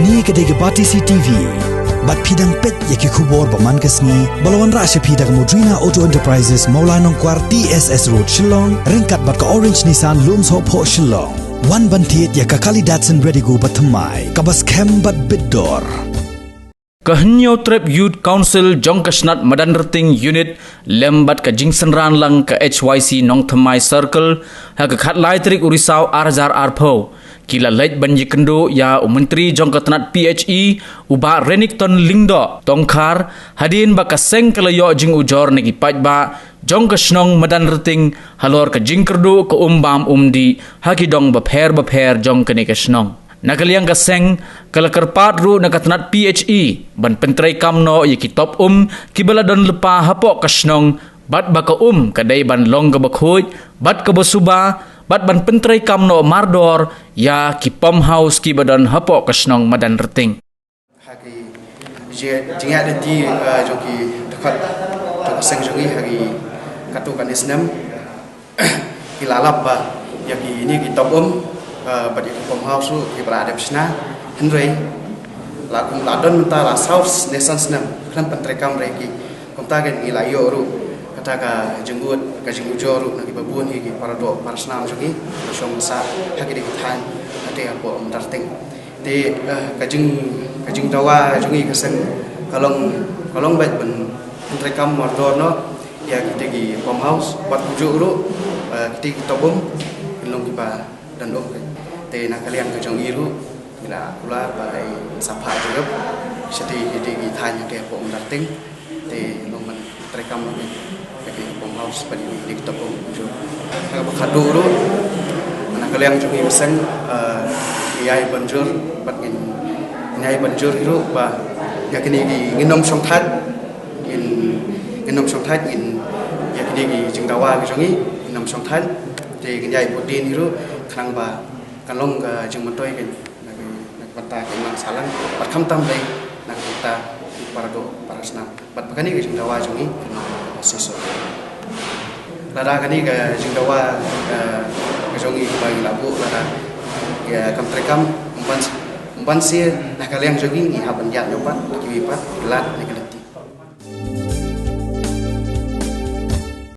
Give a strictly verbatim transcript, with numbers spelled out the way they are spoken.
Kane ka dei ka Batesi TV. Bad phi dang peit ïa ki khubor ba man ka sngi ba la wanrah sha phi da ka Modrina Auto Enterprises, Mawlai Nongkwar, T S S Road, Shillong, ryngkat bad ka Orange Nissan, Lumsohphoh, Shillong. Wan ban thied ïa ka kali Datsun Redigo ba thymmai, kaba skhem bad bit dor. Ka Hynñiewtrep Youth Council jong ka Shnat Madanrting Unit lem bad ka jingsynran lang ka H Y C Nongthymmai Circle ha ka khatlai tarik u Risaw ar hajar arphew ki la leit ban ïakynduh ïa u Myntri jong ka tnat P H E, u Bah Renikton Lyngdoh Tongkhar, hadien ba ka seng ka la ïoh jingujor na ki paidbah jong ka shnong Madanrting halor ka jingkyrduh ka um bam um dih ha ki dong bapher bapher jong kane ka shnong. Na ka liang ka seng, ka la kyrpad ruh na ka tnat P H E ban pyntreikam noh ïa ki top um kiba la don lypa hapoh ka shnong, bad ba ka um ka dei ban long kaba khuid bad kaba suba, bad ban pyntreikam noh mardor ïa ki pump house kiba don hapoh ka shnong Madanrting. Ha ki jingïaid lynti, eh, jong ki dkhot jong ka seng jong ngi ha ki katto katne snem, ki la lap ba ïa kine ki top um, eh, bad ïa ki pump house ruh kiba la dep shna, hynrei la kum la don mynta la saw ne san snem khlem pyntreikam re ki. Kumta kein ngi la ïoh ruh kata ka jingud, ka jingujor ruh na kiba bun hi ki para doh para snam jong ngi ba shong sah ha kine ki thaiñ, hangtei hapoh Madanrting. Te, eh, ka jing, ka jingdawa jong ngi ka seng ka long, ka long beit ban pyntreikam mardor noh ïa kita ki pump house bad kumjuh ruh, eh, kita ki top um kin long kiba don um. Te na ka liang ka jong ngi ruh ngi la kular ba ai sa phah jingïap sha kita ki thaiñ hangtei hapoh Madanrting. Te long ban treikam ïa ki pump house bad ïa ki top um kumjuh. Kaba khatduh ruh, na ka liang jong ngi ka seng, eh, ngi ai ban jur bad ngin, ngi ai ban jur hi ruh ba ïa kine ki ngin ym shong thait, ngin, ngin ym shong thait, ngin, ïa kine ki jingdawa ki jong ngi ngin ym shong thait. Te ngin ïai bud dien hi ruh khnang ba kan long ka jingmyntoi kein na ka, na ka bynta ka imlang sahlang bad khamtam dei na ka bynta ki para doh para snam. Bad ba kane ka jingdawa jong ngi kan long kaba shisha. Lada kane ka jingdawa, eh, ka jong ngi ba ngi la buh lada ïa kam treikam, ym ban, ym ban siew na ka liang jong ngi, ngi hap ban ïaid noh pat kiwei pat ki lad na ki